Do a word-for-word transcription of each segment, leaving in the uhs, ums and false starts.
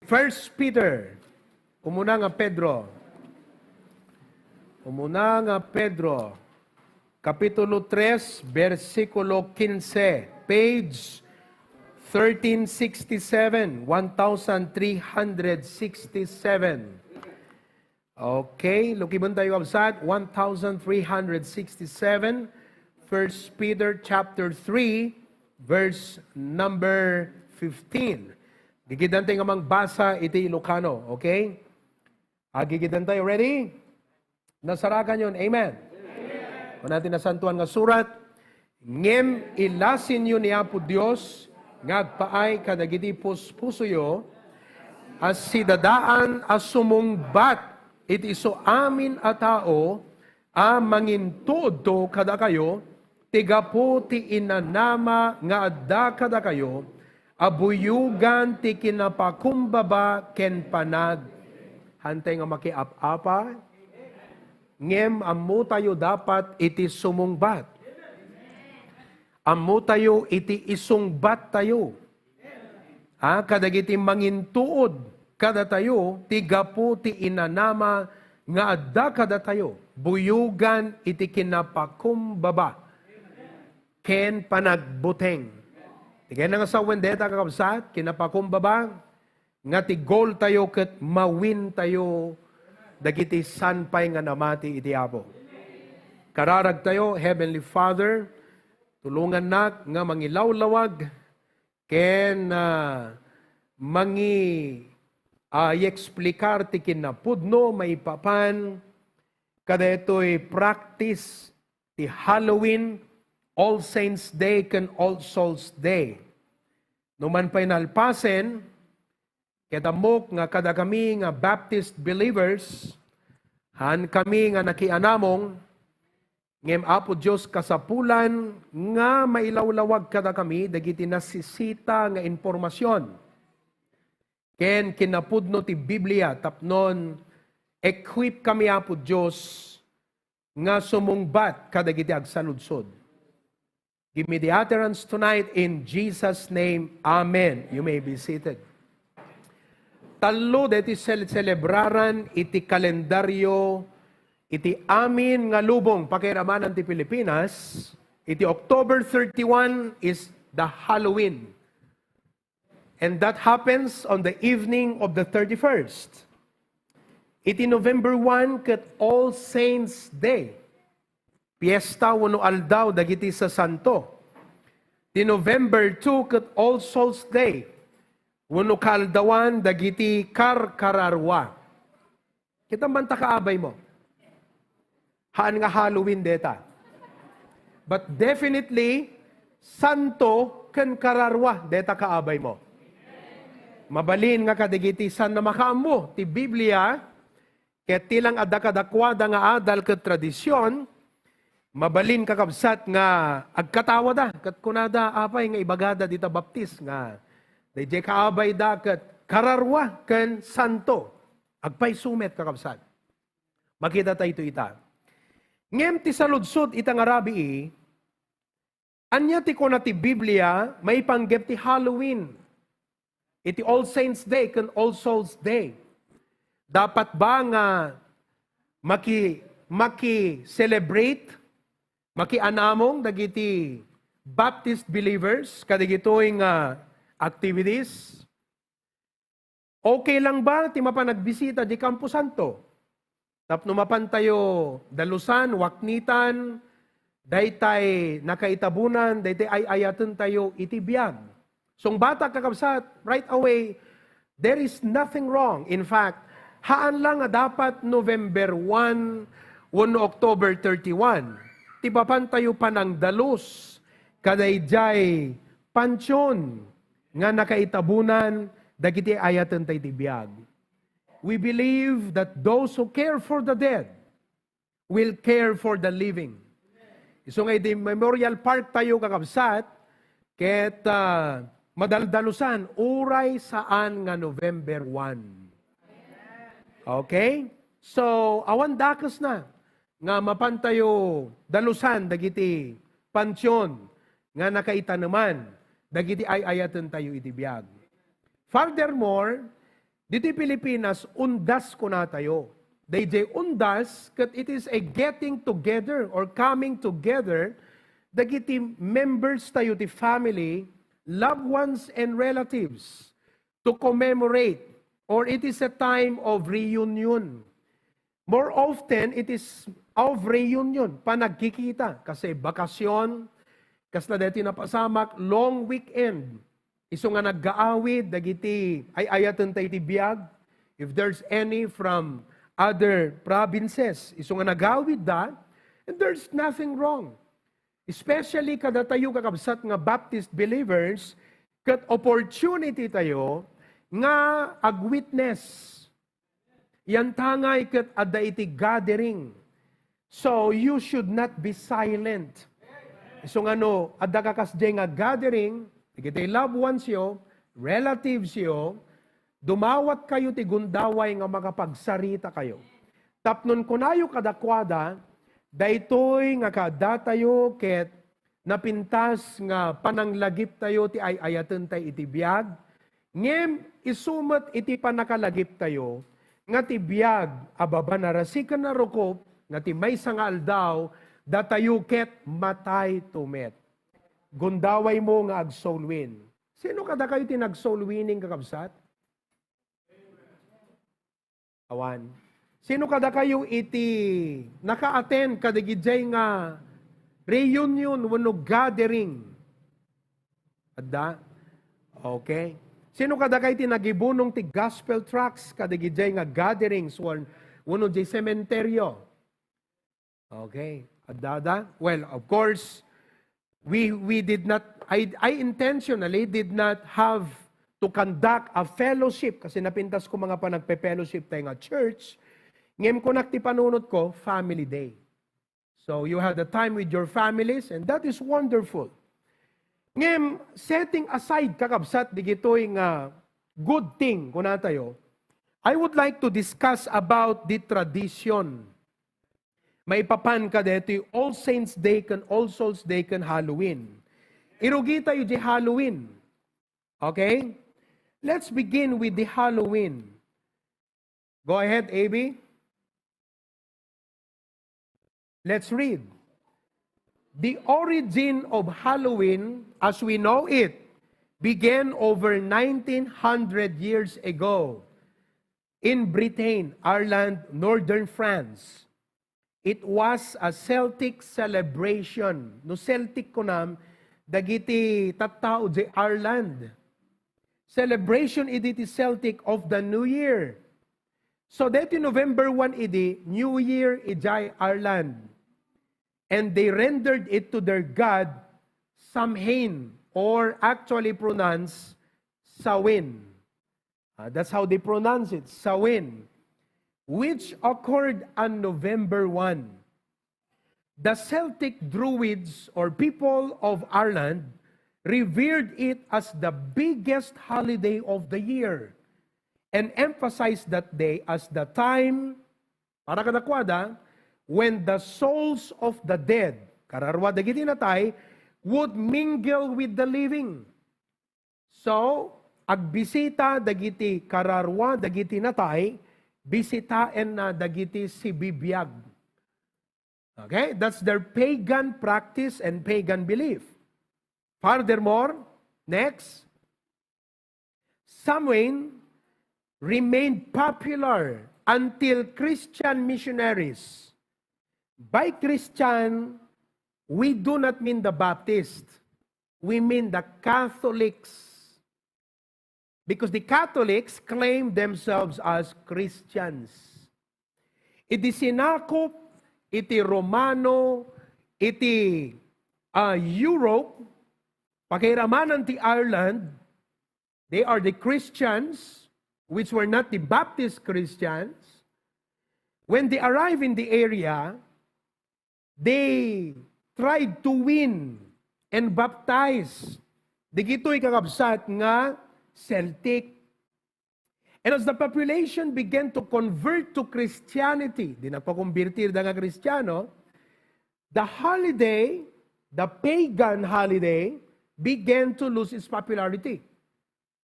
First Peter, umuna nga Pedro. Umuna nga Pedro, Kapitulo tres, bersikulo kinse, page thirteen sixty-seven, one thousand three hundred sixty-seven. Okay, lukibentayo, kabsat, one thousand three hundred sixty-seven, First Peter chapter three, verse number fifteen. Gigidantay nga mangbasa iti Ilocano, okay? Agigidantay, ready? Nasarakan yon, amen? Amen. Kuna ti Nasantuan nga Surat, Ngem ilasinyo ni Apo Dios nga agpaay kadagiti puspusoyo a sidadaan a sumungbat iti isu amin a tao a mangintuodto kadakayo, ti gapu ti inanama nga adda kadakayo a buyogan ti kinapakumbaba ken panag-, hantay nga makiap-apa, ngem ammotayo dapat iti sumungbat. Ammotayo iti isungbattayo. Ah, kadagiti mangintuod kadatayo, ti gapu ti inanama nga adda kadatayo, buyogan iti kinapakumbaba ken panagbuteng. Ti kayatna nga sawen dayta, kakabsat, kinapakumbaba, nga ti goal tayo ket mawin tayo dagiti san pay nga namati iti Apo. Kararag tayo, Heavenly Father, tulongannak nga mangilawlawag ken, ah, mangi-, ah, i-explicar ti kinapudno maipapan kadaytoy practice ti Halloween, All Saints Day, ken All Souls Day. No man pay nalpasen, ket ammok nga kadakami nga Baptist believers, haan kami nga nakianamong, ngem Apo Dios, kasapulan nga mailawlawag kadakami dagiti nasisita nga impormasion ken kinapudno ti Biblia tapnon equip kami, Apo Dios, nga sumungbat kadagiti agsaludsod. Give me the utterance tonight in Jesus' name. Amen. You may be seated. Tallo deti sel-, selebraran iti kalendaryo iti amin nga lubong pakairamanan ti Pilipinas. Iti October thirty-one is the Halloween. And that happens on the evening of the thirty-first. Iti November one ket All Saints Day, piesta wenno aldaw dagiti sasanto. Ti November two ket All Souls Day, wenno kaaldawan dagiti karkararua. Kita man ta kaabay mo. Haan nga Halloween deta. But definitely, santo ken kararua deta kaabay mo. Mabalin nga kadagiti saan a makaammo ti Biblia, ket ti lang adda kadakuada nga adal ket tradision, mabalin, kakabsat, nga agkatawada ket kunada, apay nga ibagada dita Baptist nga daydiay kaabayda ket kararua ken santo. Agpayso met, kakabsat. Makita tayto ita. Ngem ti saludsod ita nga rabii, ania ti kuna ti Biblia maipanggep ti Halloween, iti All Saints Day ken All Souls Day? Dapat ba nga maki-, maki-celebrate, makianamong dagiti Baptist believers kadagitoy nga activities? Okay lang ba ti mapan agbisita di Camposanto? Tapno mapantayo dalusan, waknitan, daytay nakaitabonan, daytay ay-ayatentayo iti biag. Sungbatak, kakabsat, right away, there is nothing wrong. In fact, haan la nga dapat November one wenno October thirty-one ti mapantayo panangdalus kadaydiay pantion nga nakaitabonan dagiti ayatenta iti biag. We believe that those who care for the dead will care for the living. Isu nga idi Memorial Park tayo, kakabsat, ket, ah, madaldalusan, uray saan nga November one. Okay? So, awan dakes na nga mapantayo dalusan dagiti pantion nga nakaitaneman dagiti ay-ayatentayo iti biag. Furthermore, Ditoy Pilipinas, undas kunatayo. Daydiay undas, ket it is a getting together or coming together dagiti members tayo ti family, loved ones, and relatives to commemorate, or it is a time of reunion. More often, it is of reunion, panagkikita, kasi bakasyon, kasla daytoy napasamak, long weekend. Isu nga naggaawid dagiti ay-ayaten tayo ti biag, if there's any from other provinces, isu nga nagawid da, and there's nothing wrong. Especially kadatayo, kakabsat nga Baptist believers, ket opportunity tayo nga ag-witness. Yantangay ket adda iti gathering. So, you should not be silent. Isu nga no, adda ka kasdiay nga gathering, dagiti loved ones yo, relatives yo, dumawat kayo ti gundaway nga makapagsarita kayo. Tapnon kunayo kadakuada, daytoy nga kaadda tayo ket napintas nga pananglagip tayo ti ay-ayaten tay iti biag, ngem isu met iti pannakalagip tayo nga ti biag a baba narasi ken narukop nga ti maysa nga aldaw, datayo ket matayto met. Gundawaymo nga ag-soul win. Sino kadakayo ti nag-soul winning, kakabsat? Awan. Sino kadakayo iti naka-attend kadagidiay nga reunion wenno gathering? Adda? Okay. Sino kadakayo ti nagibunong ti gospel tracts kadagidiay nga gatherings wen-, wenno di sementeryo? Okay. Adda da? Well, of course, we, we did not, I, I intentionally did not have to conduct a fellowship kasi napintas ko mga panagpe-fellowship tayo nga church. Ngem kunak ti panunot ko, family day. So you have the time with your families and that is wonderful. Ngem, setting aside, kakabsat, digitoy nga good thing, kuna tayo, I would like to discuss about the tradition maipapan kadaytoy All Saints Day ken All Souls Day ken Halloween. Irugi tayo di Halloween. Okay? Let's begin with the Halloween. Go ahead, A B. Let's read. The origin of Halloween, as we know it, began over nineteen hundred years ago in Britain, Ireland, northern France. It was a Celtic celebration. No Celtic kunam, dagiti tattao di Ireland. Celebration idi ti Celtic of the New Year. So, deti November one idi, New Year idiay Ireland. And they rendered it to their god, Samhain, or actually pronounced Samhain. Ah, that's how they pronounce it, Samhain, which occurred on November one. The Celtic Druids, or people of Ireland, revered it as the biggest holiday of the year and emphasized that day as the time, para kadakuada, when the souls of the dead, kararua dagiti natay, would mingle with the living. So, agbisita dagiti kararua dagiti natay, bisitaenna dagiti sibibiag. Okay? That's their pagan practice and pagan belief. Furthermore, next, Samhain remained popular until Christian missionaries. By Christian, we do not mean the Baptist. We mean the Catholics. Because the Catholics claim themselves as Christians. Idi sinakop iti Romano, iti, ah, Europe, pakairamanan ti Ireland, they are the Christians, which were not the Baptist Christians. When they arrive in the area, they tried to win and baptize digitoy kakabsat nga Celtic. And as the population began to convert to Christianity, di nagpakumbirtir da nga Kristiano, the holiday, the pagan holiday, began to lose its popularity.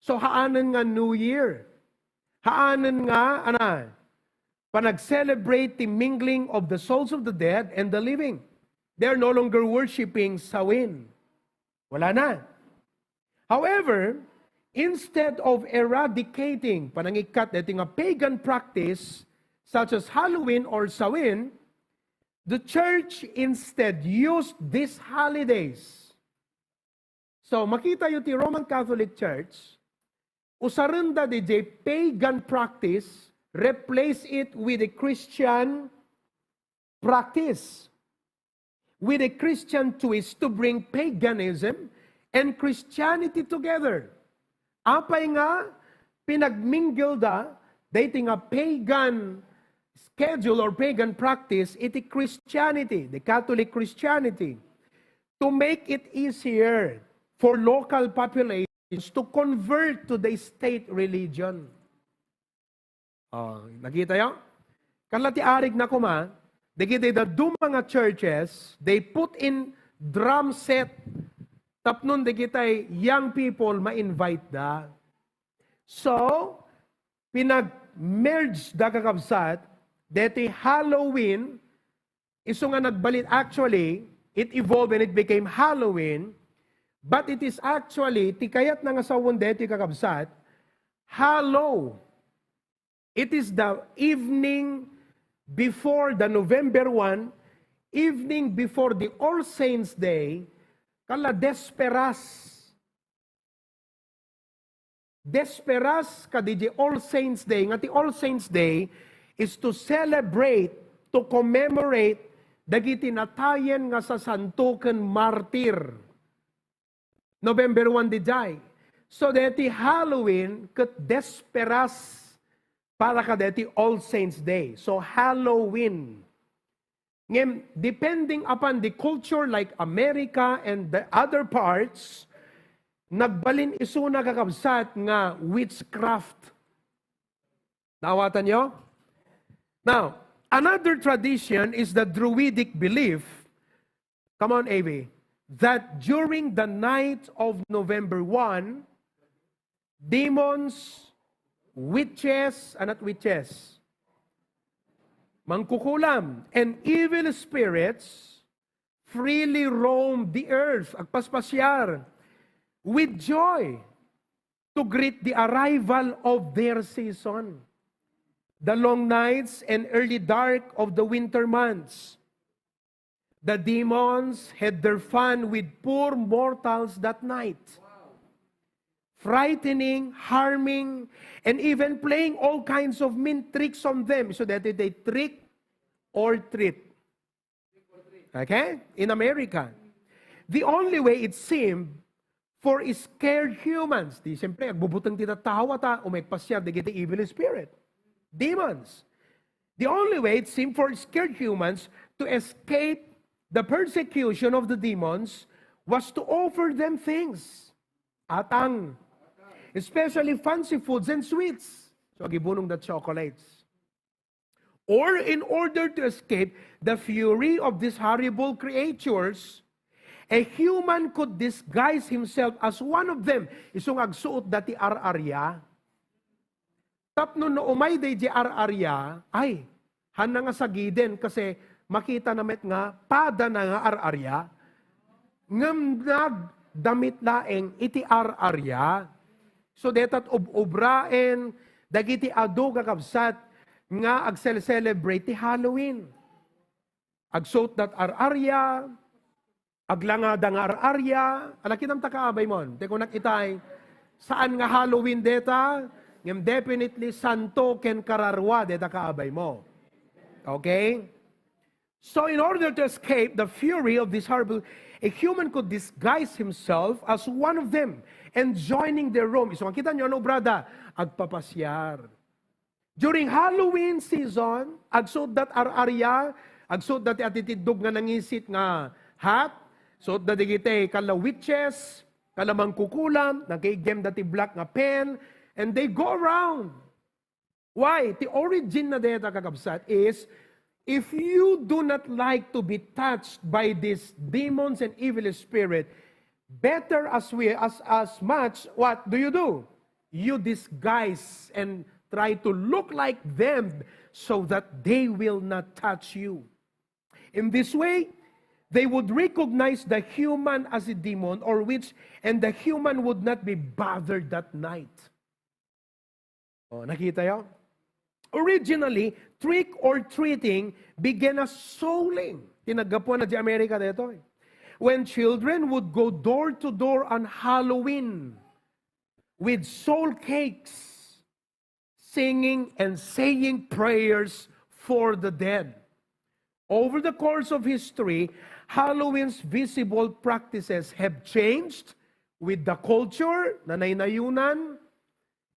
So, haanen nga New Year. Haanen nga, ana, panag-celebrate ti mingling of the souls of the dead and the living. They are no longer worshiping Samhain. Wala na. However, instead of eradicating, panangikkat daytoy nga pagan practice, such as Halloween or Samhain, the church instead used these holidays. So, makitayo ti Roman Catholic Church, usarenda diay pagan practice, replace it with a Christian practice, with a Christian twist to bring paganism and Christianity together. Apay nga pinagminggilda daytoy nga pagan schedule or pagan practice iti Christianity, the Catholic Christianity, to make it easier for local populations to convert to the state religion. Oh, nakitayo? Kalla ti arigna koma, dagiti dadduma nga churches, they put in drum set tapno dagiti young people ma-invite da. So, pinag-merge da, kakabsat, deti Halloween, isu nga nagbalin, actually, it evolved and it became Halloween, but it is actually, ti kayatna nga sawen deti, kakabsat, Hallow. It is the evening before the November one, evening before the All Saints Day, kala Desperas. Desperas kadi di All Saints Day, nga ti All Saints Day is to celebrate, to commemorate dagiti natayen nga sasanto ken martir. November one diay. So, deti Halloween ket Desperas para kadeti All Saints Day. So, Halloween. Ngem, depending upon the culture like America and the other parts, nagbalin isuna, kakabsat, nga witchcraft. Naawatan nyo? Now, another tradition is the Druidic belief, come on, A V, that during the night of November one, demons, witches, ah, not witches, mangkukulam, and evil spirits freely roam the earth, agpaspasiar, with joy to greet the arrival of their season. The long nights and early dark of the winter months, the demons had their fun with poor mortals that night, frightening, harming, and even playing all kinds of mean tricks on them. So that they trick or treat. Okay? In America. The only way it seemed for scared humans, di siyempre, agbubuteng ti tattao ta, umay agpasiar dagiti evil spirit, demons. The only way it seemed for scared humans to escape the persecution of the demons was to offer them things. Atang. Especially fancy foods and sweets. So, agibunong the chocolates. Or in order to escape the fury of these horrible creatures, a human could disguise himself as one of them. Isu nga agsuot da ti ar-arya. Tapno no umay daydi ar-arya, ay, hanna nga sagiden kasi makitana met nga padana nga ar-arya. Ngem nagdamit laeng iti ar-arya. So, deta ub-ubraen dagiti adu, kakabsat, nga agsel-celebrate ti Halloween. Agsuot dat ar-arya, aglangada nga ar-arya. Ala, kitam ta kaabay mo. Te kunak itay, saan nga Halloween deta, ngem definitely santo ken kararua deta kaabay mo. Okay? So in order to escape the fury of this horrible, a human could disguise himself as one of them and joining their room. So, makita nyo, ano, brada? Agpapasiar. During Halloween season, agsuot dat ar-arya, agsuot dat ti atitiddog nga nangisit nga hat, suot da digiti kala witches, kala mangkukulam, nagkaigem da ti black nga pen, and they go around. Why? Ti origin na deta, kakabsat, is if you do not like to be touched by these demons and evil spirit, better as we as as much, what do you do? You disguise and Try to look like them so that they will not touch you. In this way, they would recognize the human as a demon or witch, and the human would not be bothered that night. Oh, nakita yo? Originally, trick or treating began as souling. Tinagapuan na di Amerika dito eh. When children would go door to door on Halloween with soul cakes, singing and saying prayers for the dead. Over the course of history, Halloween's visible practices have changed with the culture, nanaynayunan.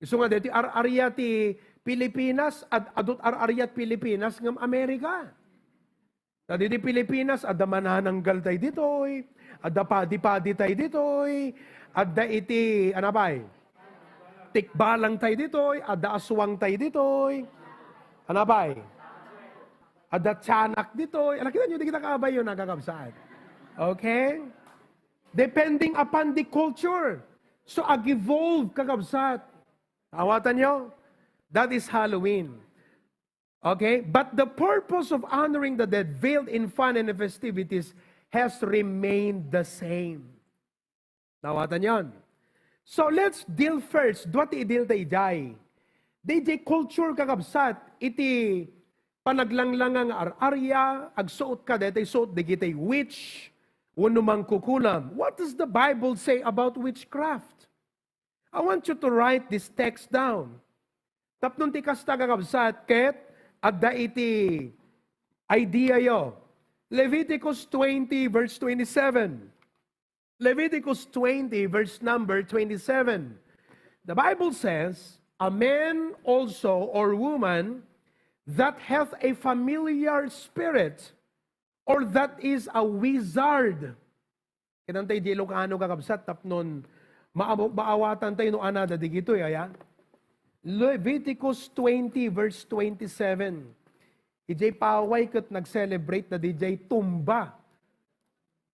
Isu nga deti ar-aria ti Pilipinas, ad-, adut ar-aria ti Pilipinas ngem Amerika. Ta didi Pilipinas, adda manananggal tay ditoy, adda padi-padi tay ditoy, adda iti, ano pay? Tikbalang tay ditoy, adda aswang tay ditoy. Ano pay? Adda tiyanak ditoy. Ala, kita nyo, di kita kaabayo na, kakabsat. Okay? Depending upon the culture. So, ag-evolve, kakabsat. Awatan nyo? That is Halloween. Okay? But the purpose of honoring the dead, veiled in fun and festivities, has remained the same. Nawatan yon. So, let's deal first. Dua ti i-deal ta idiay. Daydiay culture, kakabsat, iti panaglanglanga nga ar-aria, agsuot ka, daytoy suot dagiti witch, wenno mangkukulam. What does the Bible say about witchcraft? I want you to write this text down. Tapno ti kasta, kakabsat, ket adda iti idea yo. Leviticus twenty, verse twenty-seven. Leviticus twenty, verse number twenty-seven. The Bible says, "A man also or woman that hath a familiar spirit, or that is a wizard." Kinantay di Ilocano, kakabsat, tapnon maamo-, maawatan tayo no anada digitoy, aya? Leviticus twenty, verse twenty-seven. Idiay paway ket nag-celebrate na didiay tumba.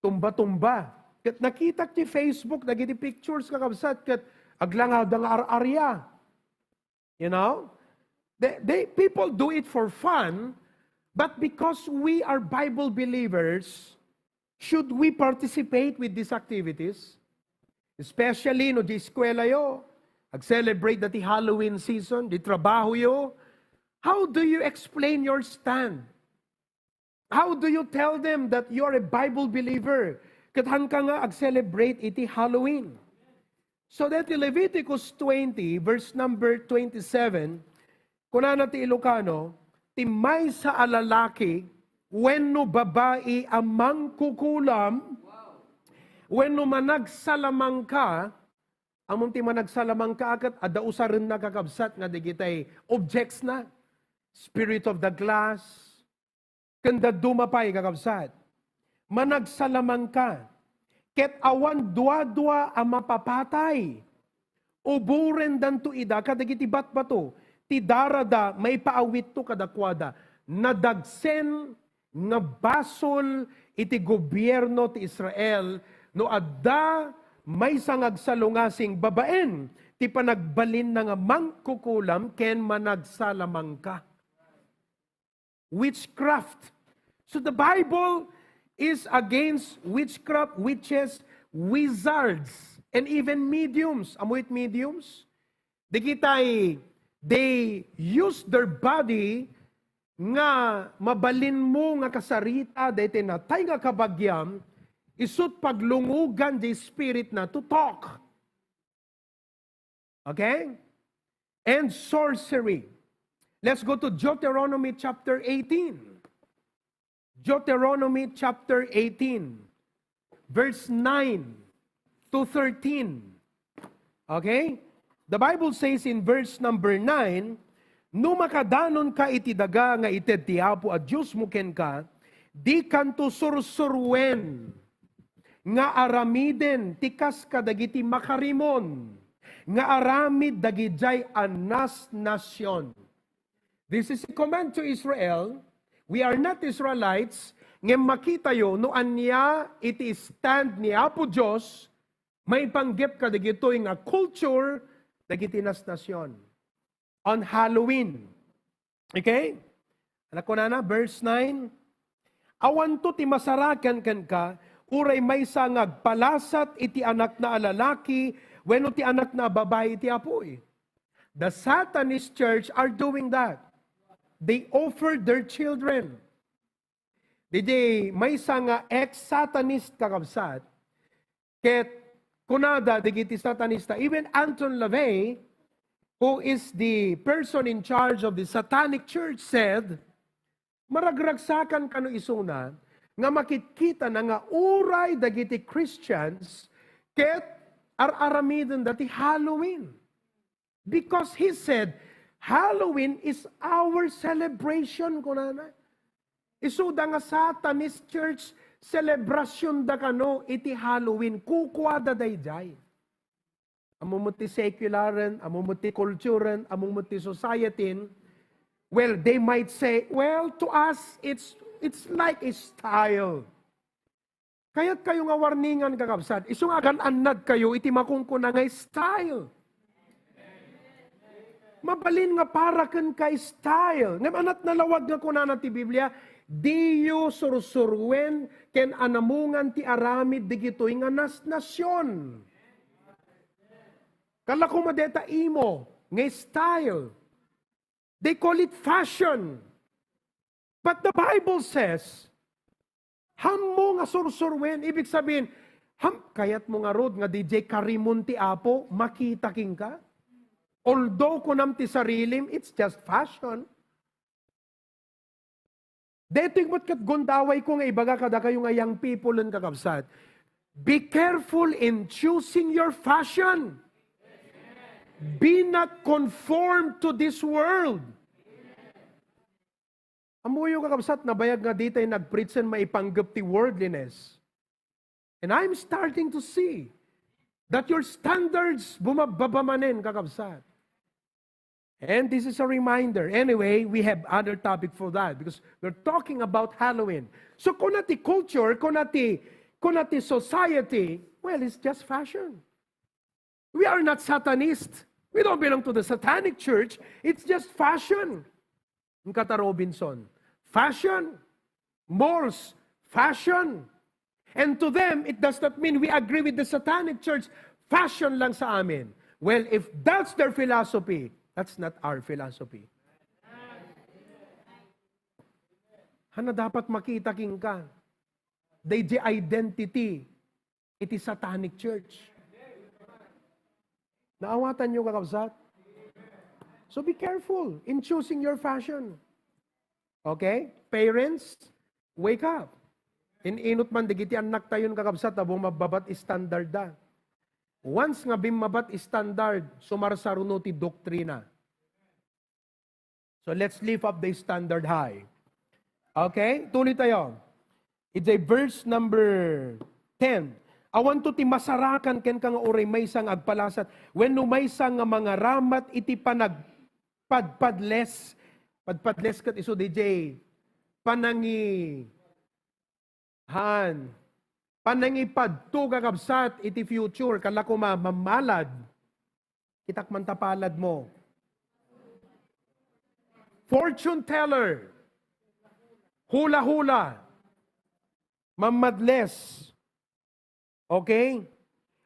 Tumba-tumba. Ket nakitak ti Facebook, dagiti pictures, kakabsat, ket aglangada nga ar-aria. You know? They, they, people do it for fun, but because we are Bible believers, should we participate with these activities? Especially no di eskwela yo, ag-celebrate da ti Halloween season, di trabaho yo. How do you explain your stand? How do you tell them that you are a Bible believer? Ket haanka nga ag-celebrate iti Halloween. So that in Leviticus twenty, verse number twenty-seven, kunana ti Ilocano, ti maysa a lalaki wenno babai a mangkukulam wenno managsalamangka, ammom ti managsalamangka ket adda usarenna, kakabsat, nga dagitay objects na, spirit of the glass, ken dadduma pay, kakabsat. Managsalamangka, ket awan duadua a mapapatay. Uborendanto ida kadagiti batbato, ti darada maipaawitto kadakuada. Nadagsen nga basol iti gobierno ti Israel no adda maysa nga agsalungasing babaen ti panagbalinna nga mangkukulam ken managsalamangka. Witchcraft. So the Bible is against witchcraft, witches, wizards, and even mediums. Ammom ti mediums? Dagitay, they use their body nga mabalinmo nga kasarita daytoy natay nga kabagiam, isut' paglungogan ti spirit na to talk. Okay? And sorcery. Let's go to Deuteronomy chapter eighteen. Deuteronomy chapter eighteen, verse nine to thirteen. Okay? The Bible says in verse number nine, "No makadanonka iti daga nga ited ti Apo a Diosmo kenka, dikanto sursuruen nga aramiden ti kas kadagiti makarimon nga aramid dagidiay a nasnasion." This is a command to Israel. We are not Israelites, ngem makitayo no ania iti stand ni Apo Dios maipanggep kadagitoy nga culture dagiti nasnasion. on Halloween. Okay? Ano kunana? Verse nine, "Awanto ti masarakan kenka, uray maysa nga agpalasat iti anakna a lalaki wenno ti anakna a babai iti apuy." The Satanist church are doing that. They offer their children. Diay maysa nga ex-Satanist, kakabsat, ket kunada dagiti Satanista, even Anton LaVey, who is the person in charge of the Satanic Church, said, maragragsakan kano isuna nga makitkitana nga uray dagiti Christians ket ar-aramidenda ti Halloween. Because he said, "Halloween is our celebration," kunana. Isuda nga Satanist church, celebrationda kano iti Halloween. Kukuada daydiay. Ammom met ti secularen, ammom met ti kulturen, ammom met ti societyen. Well, they might say, "Well, to us, it's, it's like a style." Kayatkayo nga warningan, kakabsat. Isu nga agan-annadkayo iti makunkuna nga style. Mabalin nga para kenka style. Ngem anat nalawag nga kunana ti Biblia, "Diyo sursuruen ken anamungan ti aramid digitoy nga nasnasion." Kala koma deta imo nga style. They call it fashion. But the Bible says, "Hammo nga sursuruen," ibig sabihin, ham, kayatmo ngarud nga diay karimon ti Apo, makita kenka? Although kunam ti sarilim, it's just fashion. Daytoy met ket gundawayko nga ibaga kadakayo nga young people, kakabsat. Be careful in choosing your fashion. Be not conformed to this world. Ammoyo, kakabsat, nabayag nga ditay nagpreach ken maipanggep ti worldliness. And I'm starting to see that your standards bumababa manen, kakabsat. And this is a reminder. Anyway, we have other topic for that because we're talking about Halloween. So, kuna ti culture, kuna ti, kuna ti society, well, it's just fashion. We are not Satanist. We don't belong to the Satanic Church. It's just fashion. Ang kata Robinson, fashion. Malls, fashion. And to them, it does not mean we agree with the Satanic Church. Fashion lang sa amin. Well, if that's their philosophy, that's not our philosophy. Hana dapat makita kenka. They, the identity iti Satanic Church. Naawatanyo, kakabsat? So be careful in choosing your fashion. Okay? Parents, wake up. In-inut man dagiti annaktayon, kakabsat, a bumababa ti standarda. Once nga bimmaba ti standard, sumarsaruno ti doktrina. So let's lift up the standard high. Okay? Tuloy tayo. It's a verse number ten. "Awanto ti masarakan kenka nga uray maysa nga agpalasat, wenno maysa nga mangaramat iti panag-, padpadles." Padpadles ket isu diay panangi-, han. Panangipadto, kakabsat, iti future, kala koma mammalad. Kitak man ta palad mo. Fortune teller. Hula-hula. Mammadles. Okay?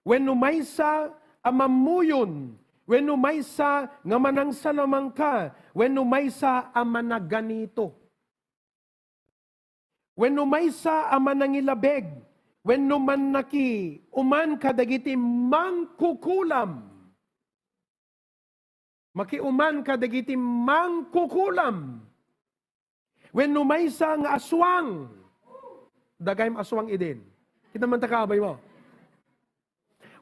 Wenno maysa a mammuyon. Wenno maysa nga manangsalamangka. Wenno maysa a managanito. Wenno maysa a manangilabeg, wenno mannakiuman kadagiti mangkukulam. Makiuman kadagiti mangkukulam. Wenno maysa nga aswang. Dagayem aswang idin. Kita man ta kaabay mo.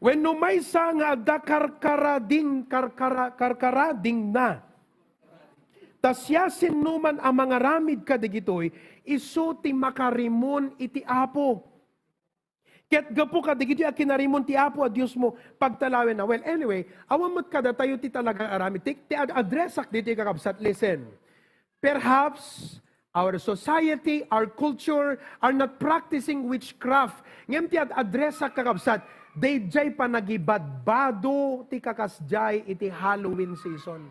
Wenno maysa nga adda karkarading, karkara-, karkaradingna. Ta siasinoman a mangaramid kadagitoy, isu ti makarimon iti Apo. Ket gapu kadagitoy a kinarimon ti Apo a Diosmo, pagtalawenna. Well, anyway, awan met kadatayo ti talaga nga aramid. Ti, ti ad-, addressak ditoy, kakabsat, listen. Perhaps our society, our culture are not practicing witchcraft. Ngem ti ad-, addressak, kakabsat, daydiay panagibadbado ti kakasdiay iti Halloween season.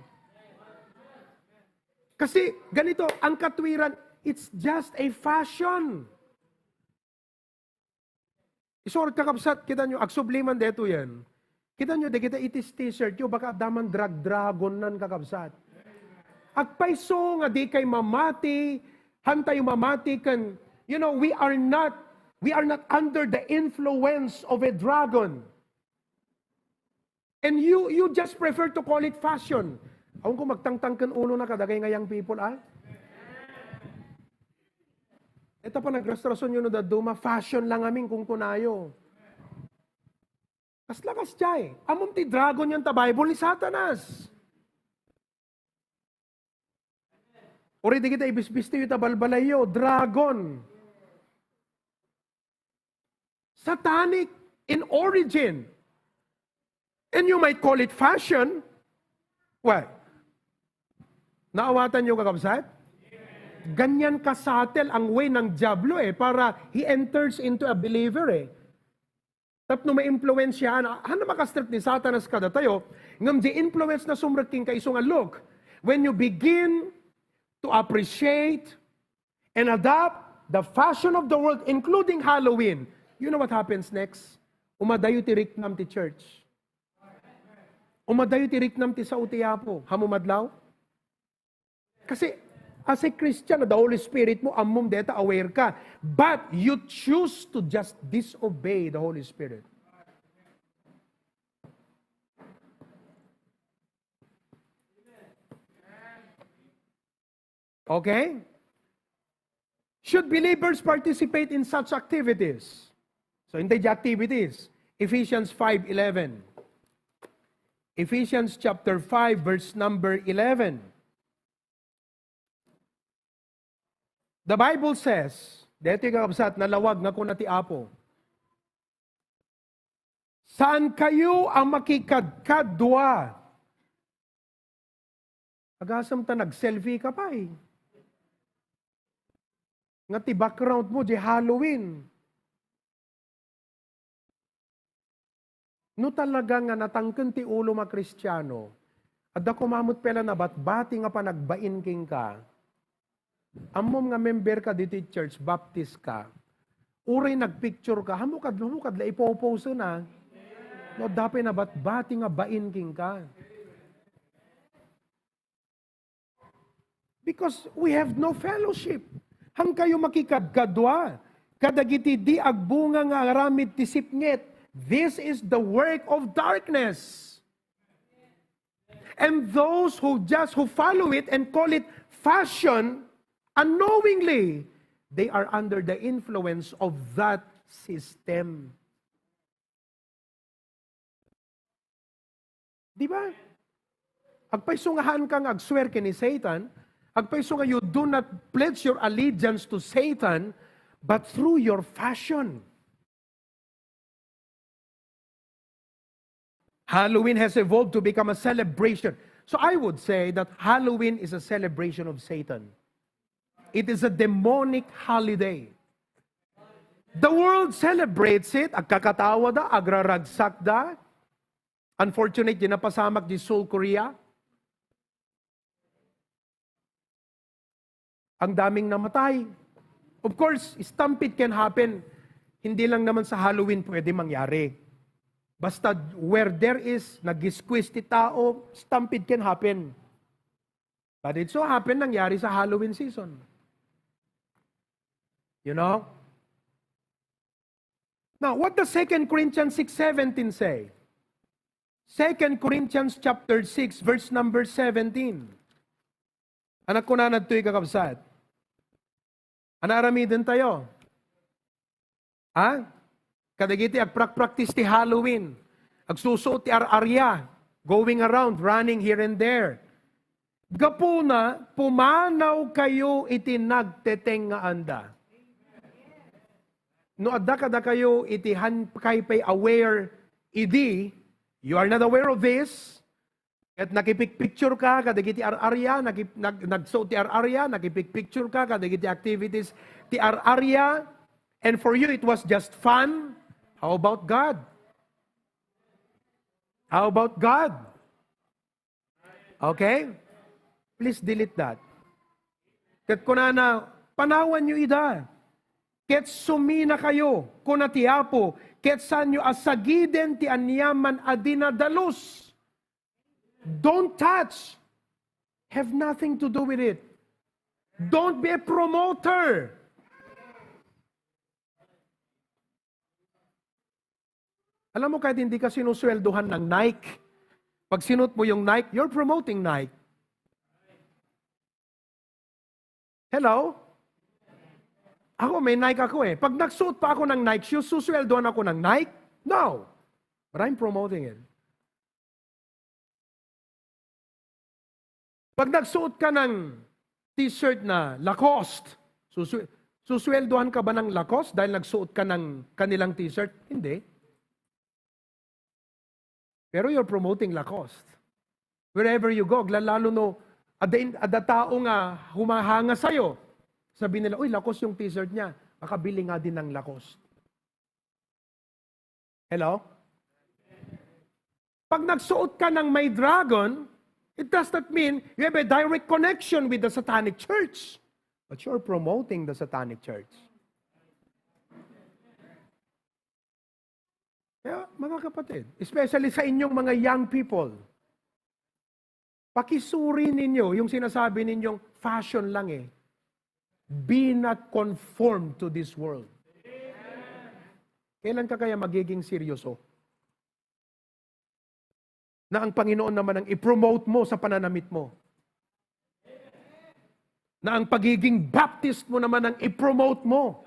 Kasi ganito, ang katwiran, it's just a fashion. Isu, kakabsat, kita nyo, agsubli man detoyen. Kita nyo, dagita iti t-shirt yo, baka adda man drag dragon nan, kakabsat. Agpayso nga dikay mamati, hantayo mamati ken, you know, we are not, we are not under the influence of a dragon. And you, you just prefer to call it fashion. Awan ko, magtangtang ken ulona kadagay nga young people, ah? Ita panagrastrasonyo no dadduma, fashion lang amin, kunkunayo. Kasla kasdiay. Ammom ti dragon yan ta Bible ni Satanas. Uray dagita ibisbistiyo ta balbalayyo, dragon. Satanic in origin. And you might call it fashion. Well, naawatan nyo, kakabsat? Ganyan ka-subtle ang way ng Diablo eh, para he enters into a believer eh. Tapno maimpluwensyahan, haan a makastrek ni Satanas kadatayo, ngem di influence na sumrek kenka isu nga, look, when you begin to appreciate and adopt the fashion of the world, including Halloween, you know what happens next? Umadayo ti riknam ti church. Umadayo ti riknam ti sao ti Apo. Haan mo madlaw? Kasi, as a Christian, the Holy Spirit mo, ammom deta, aware ka. But you choose to just disobey the Holy Spirit. Okay? Should believers participate in such activities? So, in the activities, Ephesians five eleven. Ephesians chapter five, verse number eleven. The Bible says, daytoy, kakabsat, nalawag nga kuna ti Apo, "Saan kayo a makikadkadua." Agasem ta nag-selfie ka pay. Nga ti background mo, di Halloween. No talaga nga natangken ti ulom a Kristiano, adda koma met pay la nabatbati nga panagbain kenka. Ammom nga member ka ditoy church, Baptist ka. Uray nagpicture ka, haan mo kad-, haan mo kadla ipoposen a. No, adda pay nabatbati nga bain kenka. Because we have no fellowship. Haan kayo makikadkadua kadagiti di agbunga nga aramid ti sipnget. This is the work of darkness. And those who just, who follow it and call it fashion, unknowingly, they are under the influence of that system. Di ba? Agpayso nga haan ka nga agswear ken ni Satan, agpayso nga you do not pledge your allegiance to Satan, but through your fashion. Halloween has evolved to become a celebration. So I would say that Halloween is a celebration of Satan. It is a demonic holiday. The world celebrates it. Agkakatawada, agraragsakda. Unfortunate, di napasamak di Seoul, Korea. Ang daming namatay. Of course, stampede can happen. Hindi lang naman sa Halloween pwede mangyari. Basta where there is, nag-squeeze ti tao, stampede can happen. But it so happen, nangyari sa Halloween season. You know? Now, what does Second Corinthians six seventeen say? Second Corinthians chapter six, verse number seventeen. Ania kunana ditoy, kakabsat? Ania aramiden tayo? Ha? Kadagiti agprakpraktis ti Halloween, agsusuot ti ar-aria, going around, running here and there. Gapuna, pumanaw kayo iti nagteteng nga anda. No adda kadakayo iti han-, kay pay aware idi, you are not aware of this, ket nakipikpicture ka kadagiti ar-aria, nakip-, nag-, nagsuot ti ar-aria, nakipikpicture ka kadagiti activities ti ar-aria, and for you it was just fun. How about God? How about God? Okay? Please delete that. Ket kunana, "Panawanyo ida. Ket suminakayo," kuna ti Apo, "ket saanyo a sagiden ti aniaman a dinadalus." Don't touch. Have nothing to do with it. Don't be a promoter. Alam mo, kahit hindi ka sinusweldohan ng Nike, pag sinuot mo yung Nike, you're promoting Nike. Hello? Ako, may Nike ako eh. Pag nagsuot pa ako ng Nike shoes, susweldohan ako ng Nike? No. But I'm promoting it. Pag nagsuot ka ng t-shirt na Lacoste, susu-, susweldohan ka ba ng Lacoste dahil nagsuot ka ng kanilang t-shirt? Hindi. Pero you're promoting Lacoste. Wherever you go, aglalalo no, adda in-, adda tao nga humahanga sa'yo. Sabi nila, "Uy, Lacoste yung t-shirt niya. Makabili nga din ng Lacoste." Hello? Pag nagsuot ka ng may dragon, it does not mean you have a direct connection with the satanic church. But you're promoting the satanic church. Kaya, mga kapatid, especially sa inyong mga young people, pakisuri ninyo yung sinasabi ninyong fashion lang eh. Be not conformed to this world. Kailan ka kaya magiging seryoso? Na ang Panginoon naman ang i-promote mo sa pananamit mo. Na ang pagiging Baptist mo naman ang i-promote mo.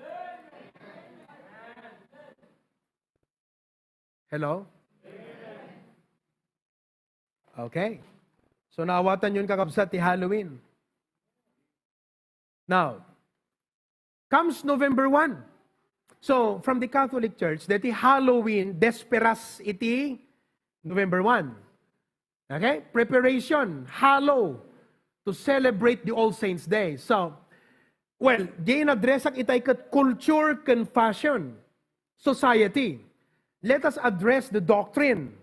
Hello? Okay. So, naawatan yun, kakabsat, ti Halloween. Now, comes November one. So, from the Catholic Church, deti Halloween, desperas iti November one. Okay? Preparation, hallow, to celebrate the All Saints Day. So, well, di in-address ak itay ket culture ken fashion, society. Let us address the doctrine.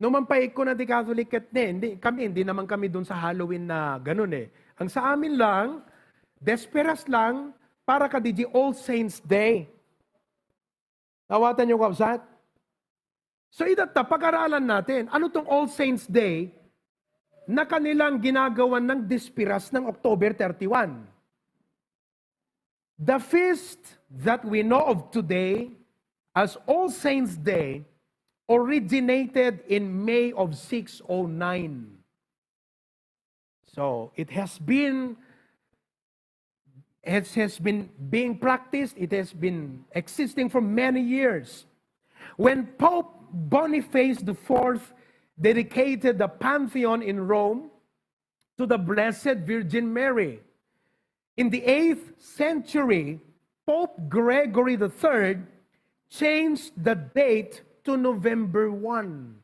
No man pay kuna ti Catholic ket ne, hindi, kami, hindi naman kami dun sa Halloween na ganun eh. Ang sa amin lang, desperas lang para kadi All Saints Day. Nawatan niyo, kabsat? So, itatta, pag-aralan natin, ano tong All Saints Day na kanilang ginagawan ng dispiras ng October thirty-one? The feast that we know of today as All Saints Day originated in May of six oh nine. So, it has been, it has been being practiced, it has been existing for many years. When Pope Boniface the fourth dedicated the Pantheon in Rome to the Blessed Virgin Mary, in the eighth century, Pope Gregory the third changed the date to November one,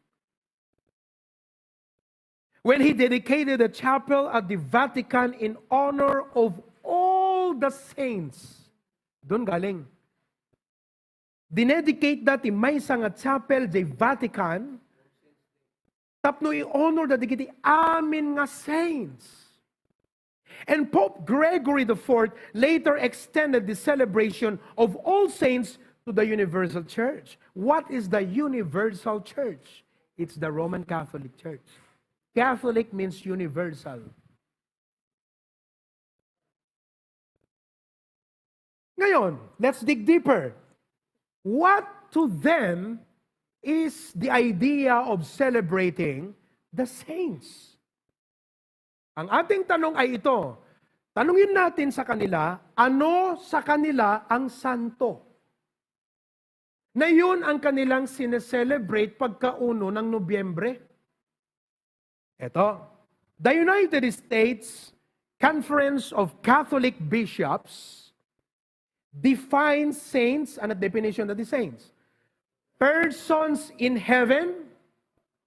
when he dedicated a chapel at the Vatican in honor of all the saints. Doon galing. Dinedicate da ti maysa nga chapel diay Vatican tapno i-honor da dagiti amin nga saints. And Pope Gregory the fourth later extended the celebration of All Saints to the universal church. What is the universal church? It's the Roman Catholic Church. Catholic means universal. Ngayon, let's dig deeper. What to them is the idea of celebrating the saints? Ang ating tanong ay ito, tanungin natin sa kanila, ano sa kanila ang santo? Na yun ang kanilang sineselebrate pagkauno ng Nobyembre. Eto, the United States Conference of Catholic Bishops defines saints, ano definition of the saints? Persons in heaven,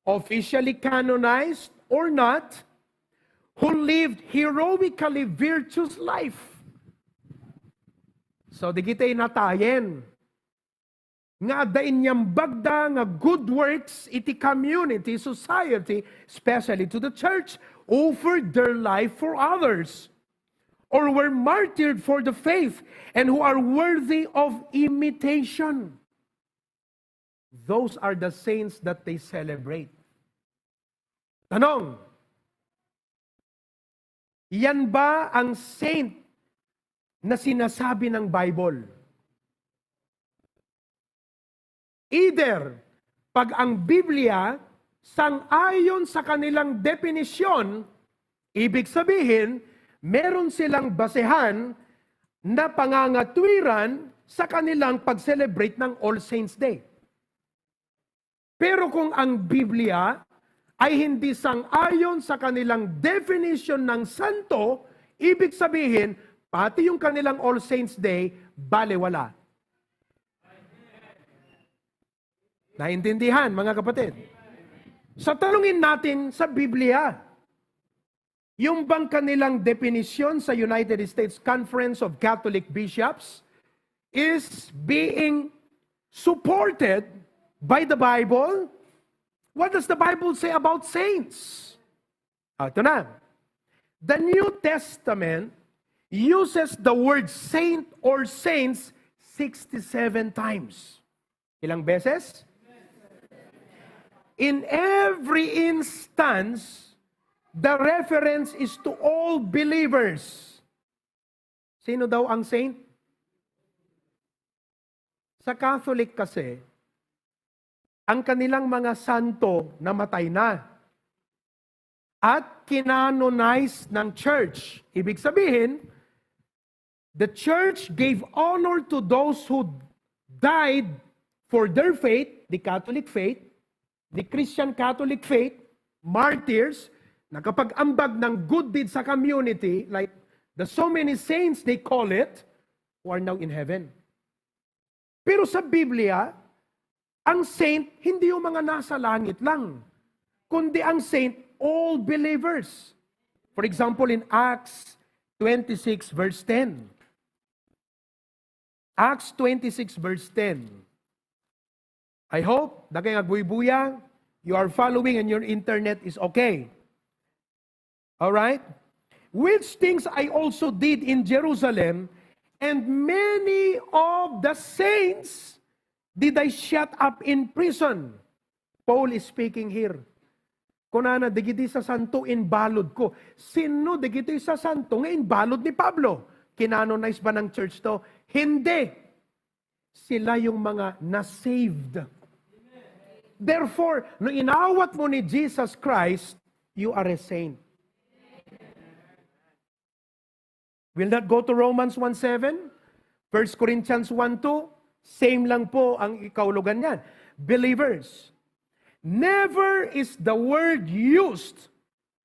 officially canonized or not, who lived heroically virtuous life. So, digitay natayen nga adda inyambagda nga good works iti community, society, especially to the church, offered their life for others. or were martyred for the faith and who are worthy of imitation. Those are the saints that they celebrate. Tanong, yan ba ang saint na sinasabi ng Bible? Either, pag ang Biblia sang-ayon sa kanilang definisyon, ibig sabihin, meron silang basehan na pangangatwiran sa kanilang pag-celebrate ng All Saints Day. Pero kung ang Biblia ay hindi sang-ayon sa kanilang definition ng santo, ibig sabihin, pati yung kanilang All Saints Day, balewala. Naintindihan, mga kapatid? Sa tanungin natin sa Biblia, yung bang kanilang definisyon sa United States Conference of Catholic Bishops is being supported by the Bible? What does the Bible say about saints? Ah, ito na. The New Testament uses the word saint or saints sixty-seven times. Ilang beses? In every instance, the reference is to all believers. Sino daw ang saint? Sa Catholic kasi, ang kanilang mga santo namatay na at kinanonize ng church. Ibig sabihin, the church gave honor to those who died for their faith, the Catholic faith, the Christian Catholic faith, martyrs, nakapag-ambag ng good deeds sa community, like the so many saints they call it, who are now in heaven. Pero sa Biblia, ang saint, hindi yung mga nasa langit lang, kundi ang saint, all believers. For example, in Acts twenty-six verse ten. Acts twenty-six verse ten. I hope, dakay nga agbuybuya, you are following and your internet is okay. All right? Which things I also did in Jerusalem, and many of the saints did I shut up in prison. Paul is speaking here. Kunana, dagiti sasanto, imbalud ko. Sino dagiti sasanto nga imbalud ni Pablo? Kinanonize ba ng church to? Hindi. Sila yung mga na-saved. Therefore, no inawat mo ni Jesus Christ, you are a saint. Will not go to Romans one seven, First Corinthians one two, same lang po ang ikaulugan niyan. Believers, never is the word used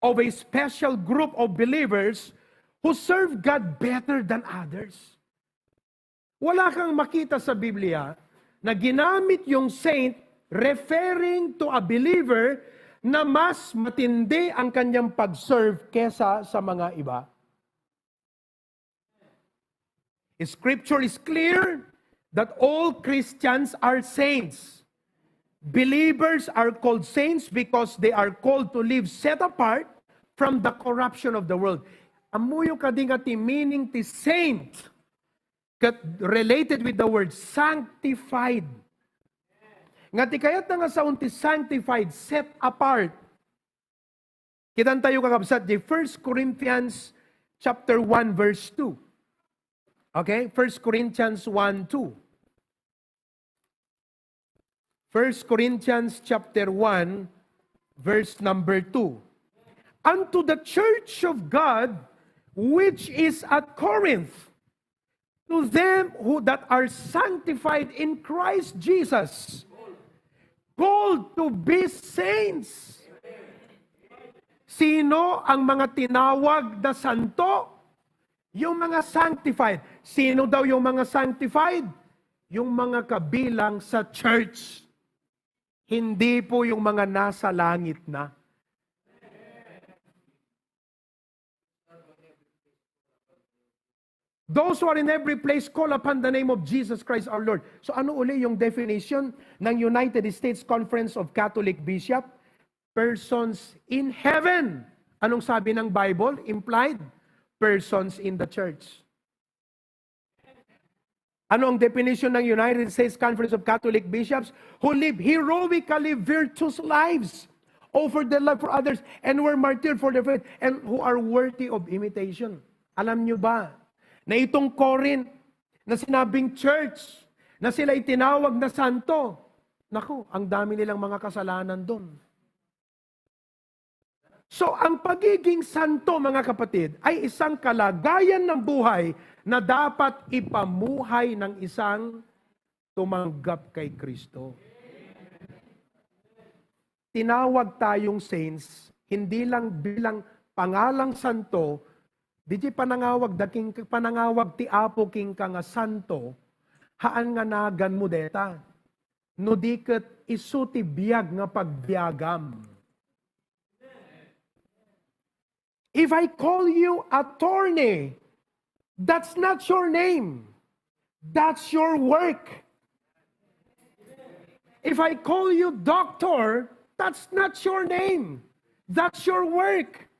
of a special group of believers who serve God better than others. Wala kang makita sa Biblia na ginamit yung saint referring to a believer na mas matindi ang kanyang pag-serve kesa sa mga iba. Scripture is clear that all Christians are saints. Believers are called saints because they are called to live set apart from the corruption of the world. Ammoyo kadi nga ti meaning ti saint? Ket related with the word sanctified. Nga ti kayatna nga saon ti sanctified, set apart. Kitantayo, kakabsat, di First Corinthians chapter one, verse two. Okay? First Corinthians one two. First Corinthians chapter one, verse number two. Unto the church of God which is at Corinth, to them who that are sanctified in Christ Jesus, called to be saints. Sino ang mga tinawag na santo? Yung mga sanctified. Sino daw yung mga sanctified? Yung mga kabilang sa church. Hindi po yung mga nasa langit na. Those who are in every place call upon the name of Jesus Christ our Lord. So ano uli yung definition ng United States Conference of Catholic Bishop? Persons in heaven. Anong sabi ng Bible? Implied, persons in the church. Ano ang definition ng United States Conference of Catholic Bishops? Who live heroically virtuous lives, offered their life for others, and were martyred for their faith, and who are worthy of imitation. Alam nyo ba na itong Corinth na sinabing church, na sila itinawag na santo, naku, ang dami nilang mga kasalanan doon. So, ang pagiging santo, mga kapatid, ay isang kalagayan ng buhay na dapat ipamuhay ng isang tumanggap kay Kristo. Tinawag tayong saints, hindi lang bilang pangalang santo, di panangawag da king-, panangawag ti Apo kenka nga santo, haan nga naganmo deta. No di ket isu ti biag nga pagbiagam. If I call you attorney, that's not your name. That's your work. If I call you doctor, that's not your name. That's your work.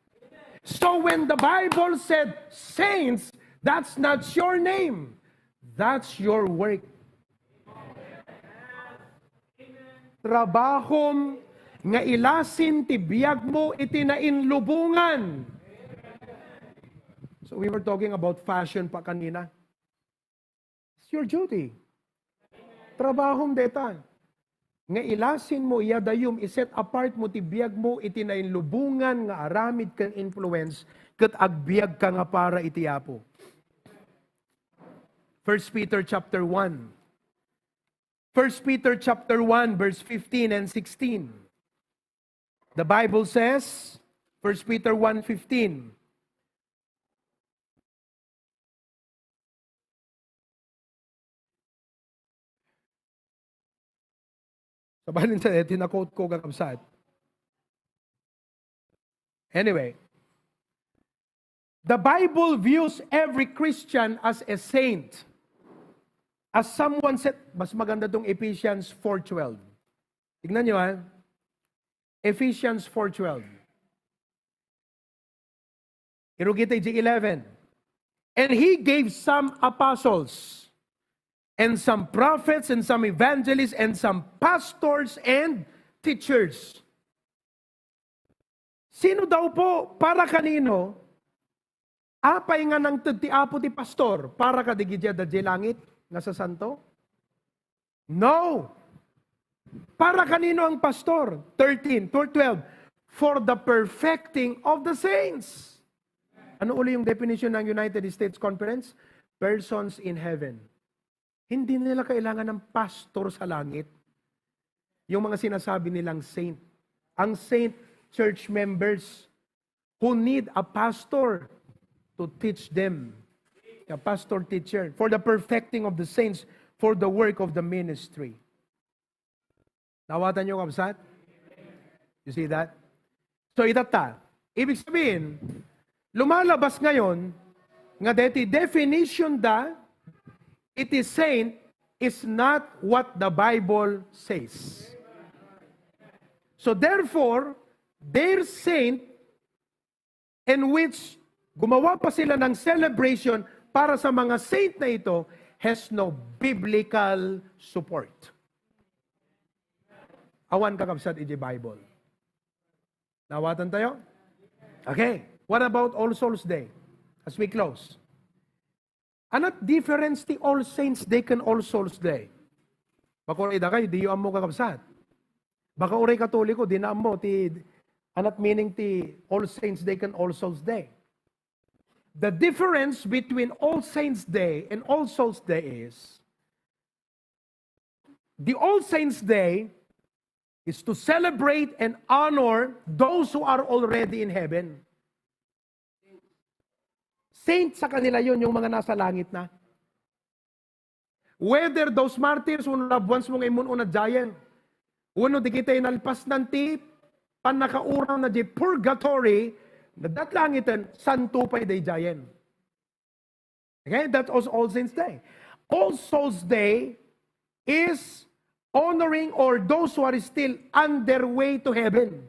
So when the Bible said saints, that's not your name. That's your work. Trabahom nga ilasin ti biagmo iti nainlubongan. So we were talking about fashion pa kanina. It's your duty. Trabahom deta. Nga ilasin mo, iyadayom, iset apart mo ti biag mo iti nainlubongan nga aramid ken influence, ket agbiag ka nga para iti Apo. First Peter chapter one. First Peter chapter one, verse fifteen and sixteen. The Bible says, First Peter one fifteen, Sabalin sa, eh, tina-quote ko, kakabsat. Anyway, the Bible views every Christian as a saint. As someone said, mas maganda tong Ephesians four twelve. Tignan nyo, ha? Ephesians four twelve. Irugita iti eleven. And he gave some apostles, and some prophets, and some evangelists, and some pastors and teachers. Sino daw po? Para kanino? Apay nga nangted ti Apo ti pastor? Para kadagiti adda idiay langit nga sasanto? No. Para kanino ang pastor? Thirteen, twelve, twelve. For the perfecting of the saints. Ano uli yung definition ng United States Conference? Persons in heaven. Hindi nila kailangan ng pastor sa langit. Yung mga sinasabi nilang saint. Ang saint, church members who need a pastor to teach them. A pastor teacher. For the perfecting of the saints, for the work of the ministry. Nawatan nyo, kabsat? You see that? So, itatta. Ibig sabihin, lumalabas ngayon nga deti definition da iti saint is not what the Bible says. So therefore, their saint in which gumawa pa sila ng celebration para sa mga saint na ito has no biblical support. Awan kakabsat iti Bible. Nawatan tayo? Okay. What about All Souls Day? As we close. Anat difference ti All Saints Day ken All Souls Day? Baka uray dakay, diyo ammo kakabsat. Baka uray Katoliko, di na ammo ti, anat meaning ti All Saints Day ken All Souls Day. The difference between All Saints Day and All Souls Day is, the All Saints Day is to celebrate and honor those who are already in heaven. Saint sa kanila yun, yung mga nasa langit na. Whether those martyrs wenno loved ones mo nga immun-una daydiay, wenno dagiti nalpasnan ti pannakauram na di purgatory, na dat langiten, santo pay daydiay. Okay, that was All Saints Day. All Souls Day is honoring or those who are still on their way to heaven.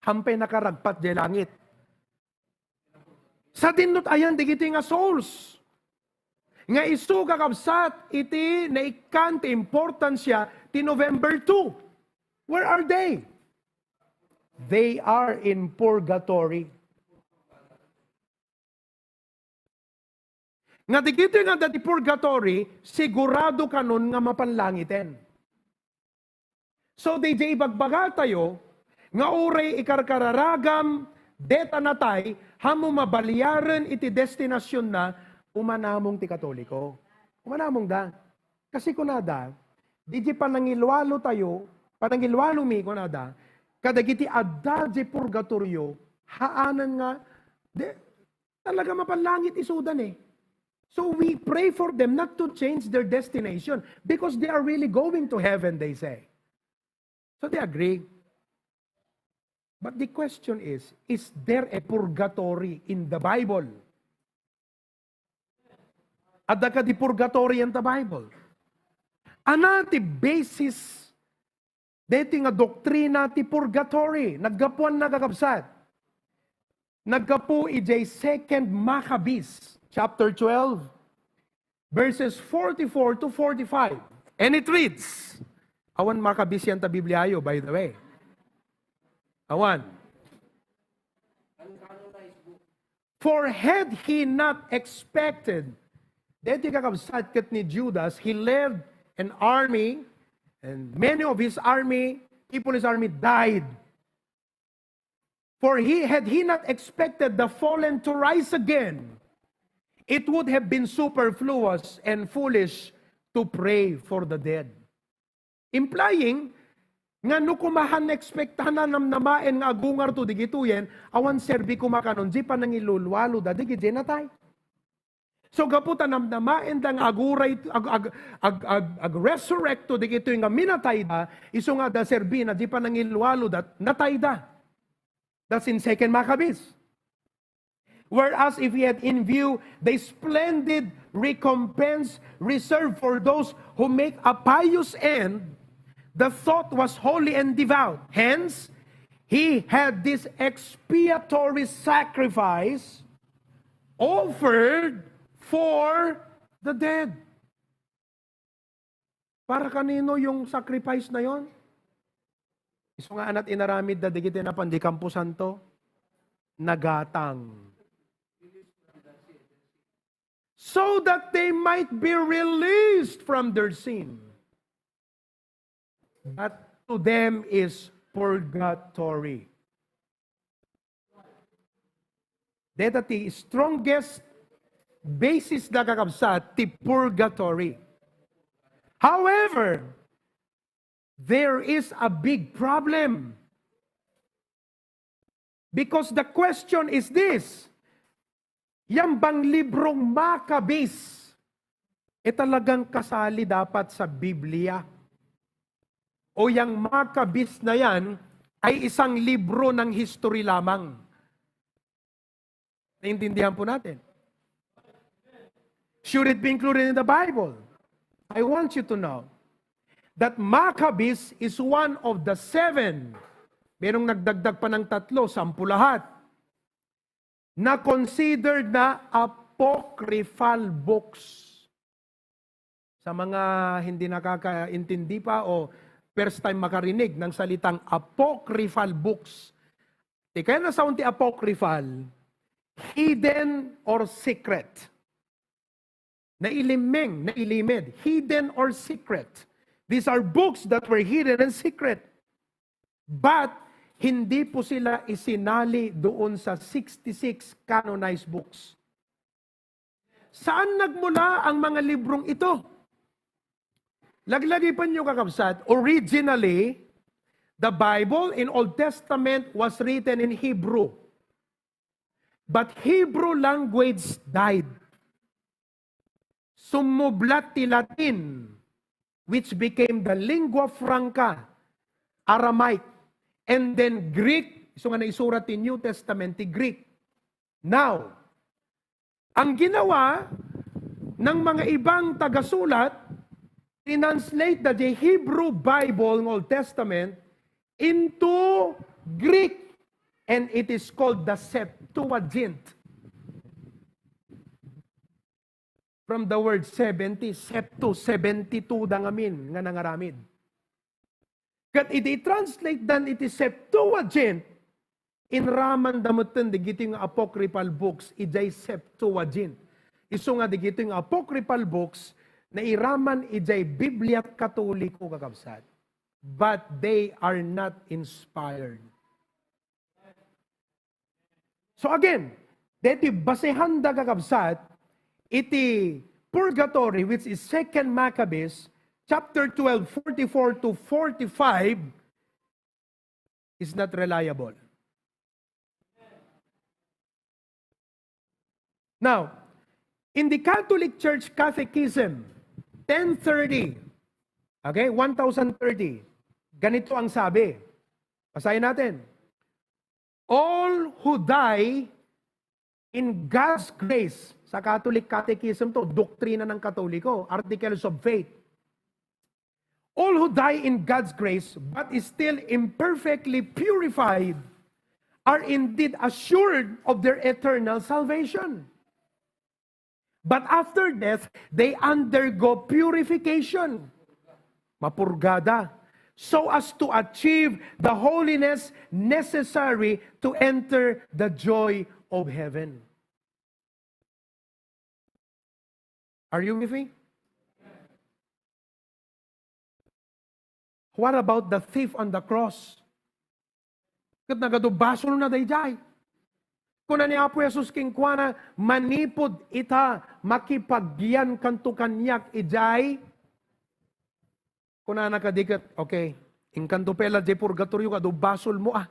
Hampay nakaragpat diay langit. Sadin no ti ayan dagiti nga souls. Nga isu, kakabsat, iti naikkan ti importansya ti November two. Where are they? They are in purgatory. Nga dagiti nga adda ti purgatory, sigurado kanon nga mapanlangiten. So, diay ibagbagatayo nga uray ikarkararagam deta natay, ammom a baliaren iti destinasionna, umanamong ti Katoliko. Umanamongda. Kasi kunada, diay panangilualotayo, panangilualomi, kunada, kadagiti adda diay purgatorio, haanen nga, de, talaga mapanlangit isudan eh. So we pray for them not to change their destination because they are really going to heaven, they say. So they agree. But the question is, is there a purgatory in the Bible? Adda kadi purgatory in the Bible? Ania ti basis daytoy nga doktrina ti purgatory? Naggapuanna, kakabsat. Naggapu idiay Second Maccabees, chapter twelve, verses forty-four to forty-five. And it reads, awan Maccabees yan ta Bibliayo, by the way. Awan. For had he not expected, daytoy, kakabsat, ket ni Judas, he led an army, and many of his army, people his army died. For he, had he not expected the fallen to rise again, it would have been superfluous and foolish to pray for the dead. Implying nga no koma han expect, han namnamaen nga agungarto digitoyen, awan serbi koma kanon diay panangilualuda diay natay. So, gapu ta namnamaenda nga aguray, ag-, ag-, ag-, ag-, ag-resurrecto digitoy nga minatayda, isu nga adda serbina diay panangilualuda natayda. That's in Second Maccabees. Whereas if he had in view the splendid recompense reserved for those who make a pious end, the thought was holy and devout. Hence, he had this expiatory sacrifice offered for the dead. Para kanino yung sacrifice na yon? Isu nga anat inaramid da digiti napan di kamposanto, nagatang. So that they might be released from their sin. But to them is purgatory. Deta ti strongest basis da, kakabsat, ti purgatory. However, there is a big problem. Because the question is this, yan bang librong Maccabees, e talagang kasali dapat sa Biblia? O yang Maccabees na yan ay isang libro ng history lamang? Naintindihan po natin. Should it be included in the Bible? I want you to know that Maccabees is one of the seven. Merong nagdagdag pa ng tatlo, sampu lahat. Na considered na apocryphal books. Sa mga hindi nakakaintindi pa o first time makarinig ng salitang apocryphal books, ti kayat nga sawen ti apocryphal, hidden or secret. Nailimeng, nailimid, hidden or secret. These are books that were hidden and secret. But hindi po sila isinali doon sa sixty-six canonized books. Saan nagmula ang mga librong ito? Laglagipan niyo, kakabsat, originally, the Bible in Old Testament was written in Hebrew. But Hebrew language died. Sumublat ti Latin, which became the lingua franca, Aramaic, and then Greek, isu nga naisurat ti New Testament, ti Greek. Now, ang ginawa ng mga ibang tagasulat, tinranslate da the Hebrew Bible ng Old Testament into Greek, and it is called the Septuagint. From the word seventy, septu, seventy-two da ngamin nga nangaramid. Ket idi translate dan iti Septuagint, inramanda metten dagitoy nga apocryphal books idiay Septuagint. Isu nga dagitoy nga apocryphal books, nairaman idiay Biblia Katoliko, kakabsat. But they are not inspired. So again, deti basehanda, kakabsat, iti purgatory, which is Second Maccabees, chapter twelve, forty-four to forty-five, is not reliable. Now, in the Catholic Church Catechism, ten thirty, okay, one thousand thirty, ganito ang sabi. Basahin natin. "All who die in God's grace." Sa Catholic Catechism to, doktrina ng Katoliko, Articles of Faith. "All who die in God's grace but is still imperfectly purified are indeed assured of their eternal salvation. But after death, they undergo purification." Mapurgada. "So as to achieve the holiness necessary to enter the joy of heaven." Are you with me? What about the thief on the cross? Ket nagadu basolna daydiay. Kuna ni Apo Jesus kenkuana, "Manipud ita, makipagyankanto kaniak idiay." Kunana kadi ket, "Okay, inkanto pay la diay purgatorio, adu basolmo, a.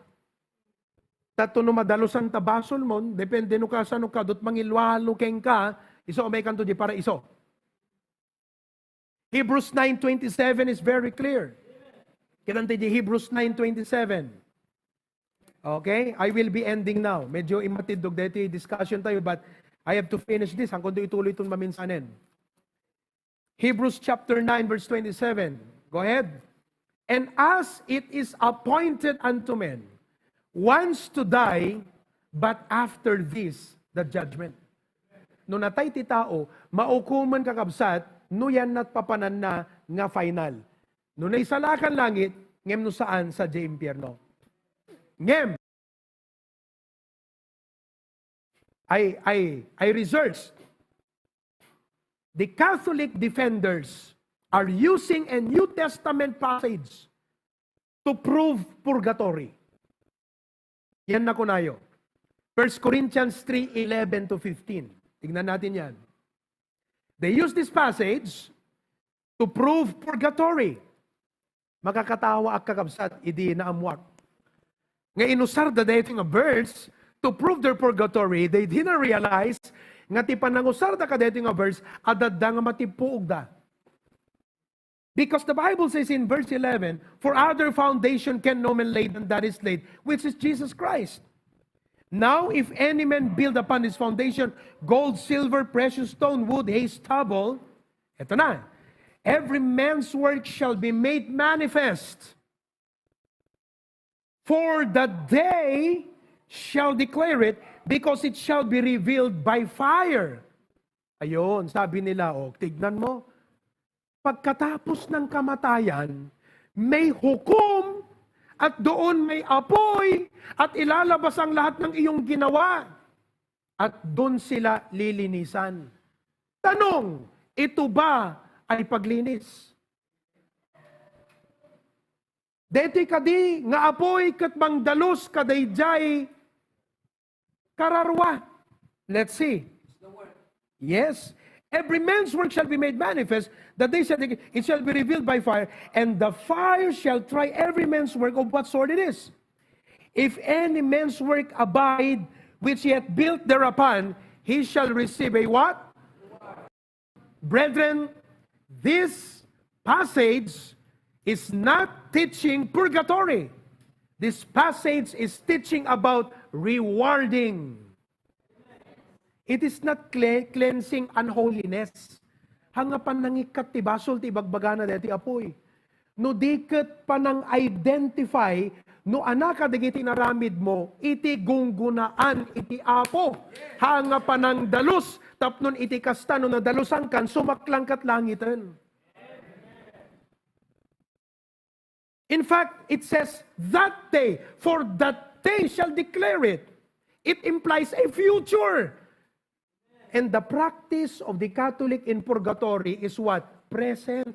Tatto no madalusan ta basolmo, depende no kasano kadut mangilualo kenka, isu a maikanto diay paraiso." Hebrews nine twenty-seven is very clear. Kita ti Hebrews nine twenty-seven. Okay? I will be ending now. Medyo imatiddog deti discussion tayo, but I have to finish this. Hangko ituloy ton maminsanen. Hebrews chapter nine, verse twenty-seven. Go ahead. "And as it is appointed unto men once to die, but after this, the judgment." No natay ti tao, maukomen, kakabsat, no yan natpapananna nga final. No naisalakan langit, ngem no saan, sadiay impierno. Ngem, I, I, I researched. The Catholic defenders are using a New Testament passage to prove purgatory. Yan na kunayo. First Corinthians three eleven to fifteen. Tignan natin yan. They use this passage to prove purgatory. Makakatawa ak, kakabsat, idi naammoak nga inusarda daytoy nga verse to prove their purgatory. They didn't realize nga ti panangusarda kadaytoy nga verse, adda nga matippuogda. Because the Bible says in verse eleven, "For other foundation can no man lay than that is laid, which is Jesus Christ. Now, if any man build upon this foundation gold, silver, precious stone, wood, hay stubble," eto na, "every man's work shall be made manifest, for the day shall declare it, because it shall be revealed by fire." Ayun, sabi nila, "O, tignan mo, pagkatapos ng kamatayan, may hukom, at doon may apoy, at ilalabas ang lahat ng iyong ginawa, at doon sila lilinisan." Tanong, ito ba ay paglinis? Daytoy kadi nga apoy ket mangdalus kadaydiay kararua. Let's see. Yes. "Every man's work shall be made manifest, that day shall, it shall be revealed by fire, and the fire shall try every man's work of what sort it is. If any man's work abide, which he hath built thereupon, he shall receive a what?" Brethren, this passage is not teaching purgatory. This passage is teaching about rewarding. It is not cle-, cleansing unholiness. Hanga panangikkat ti basol ti ibagbagana daytoy apoy. no di ket panang-identify no ania kadagiti inaramidmo iti gunggonaan iti Apo. Haan nga panangdalus tapno iti kasta no nadalusankan, sumaklang kat langiten. In fact, it says, "That day, for that day shall declare it." It implies a future. And the practice of the Catholic in purgatory is what? Present.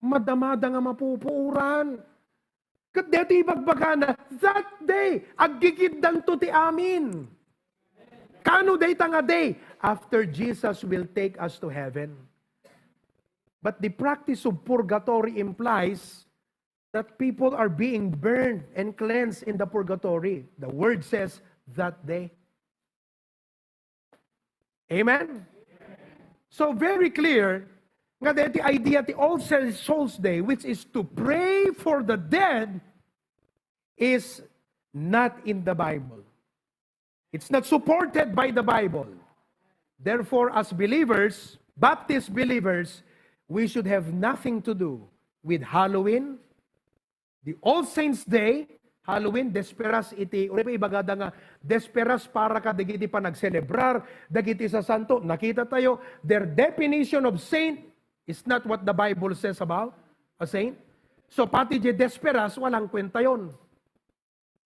Madamada nga mapupuoran. Ket daytoy ibagbagana, that day, aggigiddanto ti amin. Kaano dayta nga day? After Jesus will take us to heaven. But the practice of purgatory implies that people are being burned and cleansed in the purgatory. The word says that day. Amen? So, very clear nga daytoy idea ti All Souls Day, which is to pray for the dead, is not in the Bible. It's not supported by the Bible. Therefore, as believers, Baptist believers, we should have nothing to do with Halloween, the All Saints Day, Halloween, desperas iti, uray pa ibagada nga, desperas para kadagiti panagselebrar dagiti sasanto. Nakita tayo, their definition of saint is not what the Bible says about a saint. So, pati di desperas, walang kwenta yon.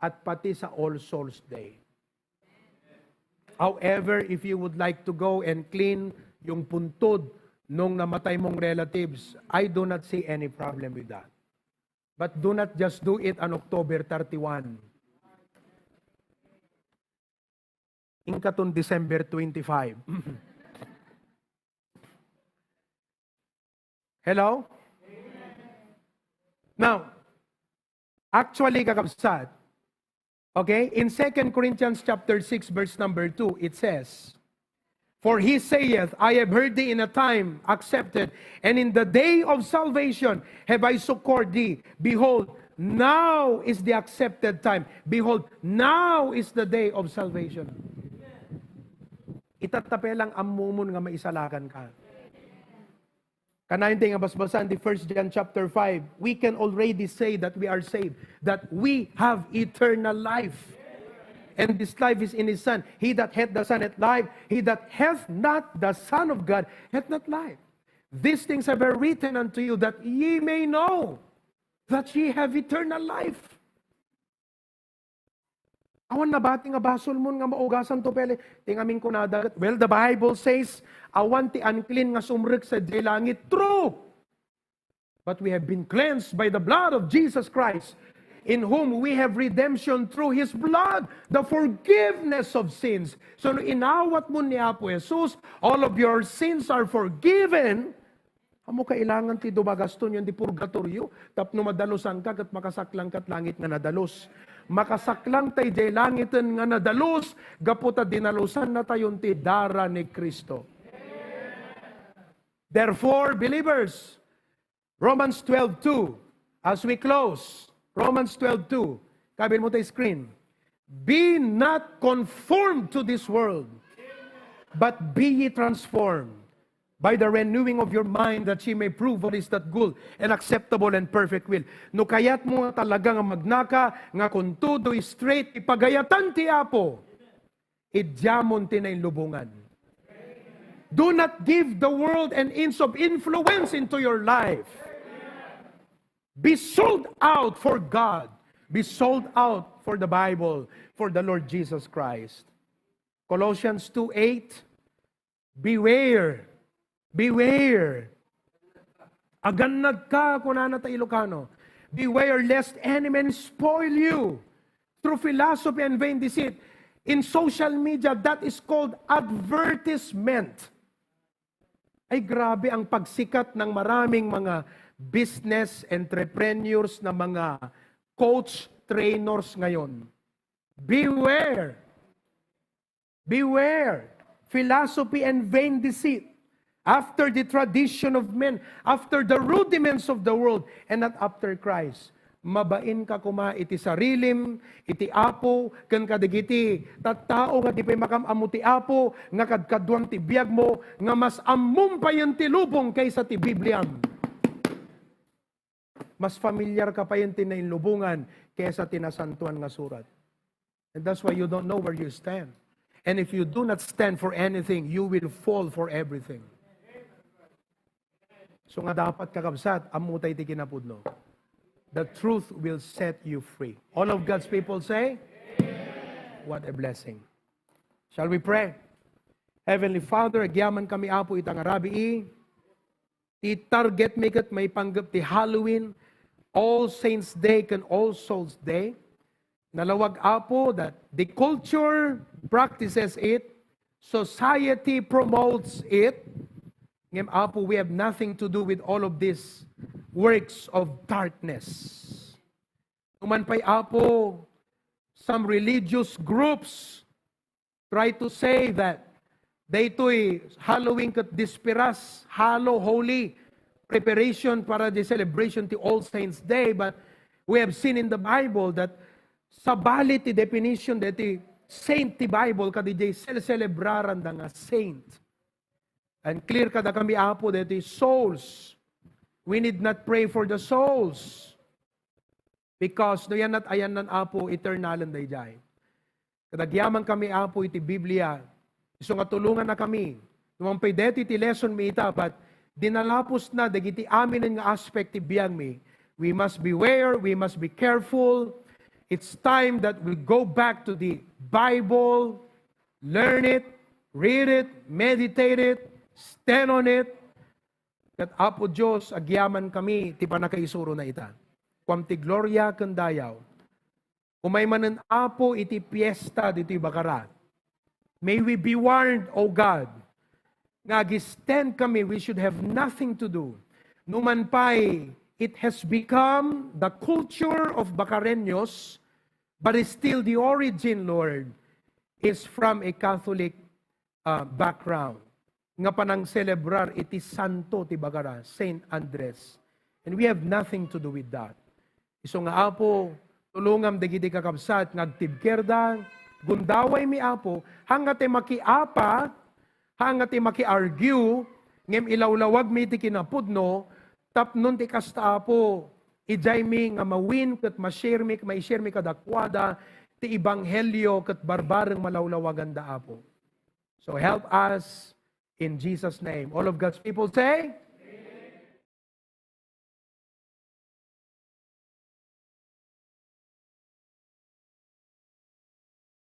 At pati sa All Souls Day. However, if you would like to go and clean yung puntod nung namatay mong relatives, I do not see any problem with that. But do not just do it on October thirty-one. Inkaton December twenty-five. Hello? Now, actually, kakabsat, okay, in Second Corinthians chapter six, verse number two, it says, "For he saith, I have heard thee in a time accepted, and in the day of salvation have I succored thee. Behold, now is the accepted time. Behold, now is the day of salvation." Itatta pay lang ammomon nga maisalakan ka. Kanayon ti nga basbasan ti First John chapter five, we can already say that we are saved, that we have eternal life. And this life is in his Son. He that hath the Son hath life. He that hath not the Son of God hath not life. These things have I written unto you, that ye may know that ye have eternal life. Awan nabati nga basolmon nga maugasanto pele. Ti ngamin kunada ket, "Well, the Bible says, awan ti unclean nga sumrek sadiay langit." True! But we have been cleansed by the blood of Jesus Christ, in whom we have redemption through His blood, the forgiveness of sins. So, no inawatmo ni Apo Jesus, all of your sins are forgiven. Ammo kailangan ti dumagaston yan di purgatorio, tapno madalusanka ket makasaklang kat langit nga nadalus. Makasaklang tay jay langiten nga nadalus, gapu ta dinalusanna tayon ti dara ni Cristo. Therefore, believers, Romans twelve two, as we close, Romans twelve two, kabil mo tay screen, "Be not conformed to this world, but be ye transformed by the renewing of your mind, that ye may prove what is that good and acceptable and perfect will." No kayatmo nga talaga nga magnaka, nga kuntodo straight, ipagayatan ti Apo, idiamon ti nainlubongan. Do not give the world an inch of influence into your life. Be sold out for God. Be sold out for the Bible, for the Lord Jesus Christ. Colossians two eight, "Beware. Beware. Agannadka," kunana ta Ilocano. "Beware lest any man spoil you through philosophy and vain deceit." In social media, that is called advertisement. Ay, grabe ang pagsikat ng maraming mga business entrepreneurs na mga coach, trainers ngayon. Beware! Beware! Philosophy and vain deceit, after the tradition of men, after the rudiments of the world, and not after Christ. Mabainka koma iti sarilim, iti Apo, ken kadagiti tattao nga di pay makam-ammo ti Apo, nga kadkaduam ti biagmo, nga mas ammom payen ti lubong kaysa ti Bibliam. Mas familiar ka pa yun ti nainlubungan kesa ti nasantuan nga surat. And that's why you don't know where you stand. And if you do not stand for anything, you will fall for everything. So nga dapat, kakabsat, ammo tay ti kinapudno. The truth will set you free. All of God's people say, "What a blessing." Shall we pray? Heavenly Father, agyaman kami, Apo, ita nga rabii. Ti target mi ket maipanggep ti Halloween, All Saints Day, ken All Souls Day. Nalawag, Apo, that the culture practices it, society promotes it. Ngem, Apo, we have nothing to do with all of these works of darkness. Numan pay, Apo, some religious groups try to say that daytoy Halloween ket disperas, halo, holy, preparation para the celebration ti All Saints Day, but we have seen in the Bible that sabali ti definition deti saint ti Bible, kadi jay selebraranda nga saint. And clear kadakami, Apo, deti souls. We need not pray for the souls. Because no yan nat ayannan, Apo, eternalen dayjay. Kadagyaman kami, Apo, iti Biblia. Isu nga tulonganna kami. Numan pay deti ti lesson mi ita, but dinalapusna dagiti aminen nga aspect ti biangmi. We must beware, we must be careful. It's time that we go back to the Bible, learn it, read it, meditate it, stand on it. Ket, Apo Dios, agyaman kami ti pannakaisurona ita. Kuam ti gloria ken dayaw. Umay manen, Apo, iti fiesta ditoy Bacara. May we be warned, O God, nga ag-stand kami, we should have nothing to do. Numan pay, it has become the culture of Bacareños, but is still the origin, Lord, is from a Catholic, ah, background nga panangselebrar iti santo ti Bacara, Saint Andres. And we have nothing to do with that. Isu nga, Apo, tulongam dagiti kakabsat nga agtibkerda, gundawaymi, Apo, haan nga ti makiapa, haan nga ti maki-argue, ngem ilawlawagmi ti kinapudno, tapnon ti kasta, Apo, ijaymi nga ma-win ket ma-share mi, ma-share mi kadakuada ti ebanghelio ket barbareng malawlawaganda, Apo. So help us in Jesus' name. All of God's people say,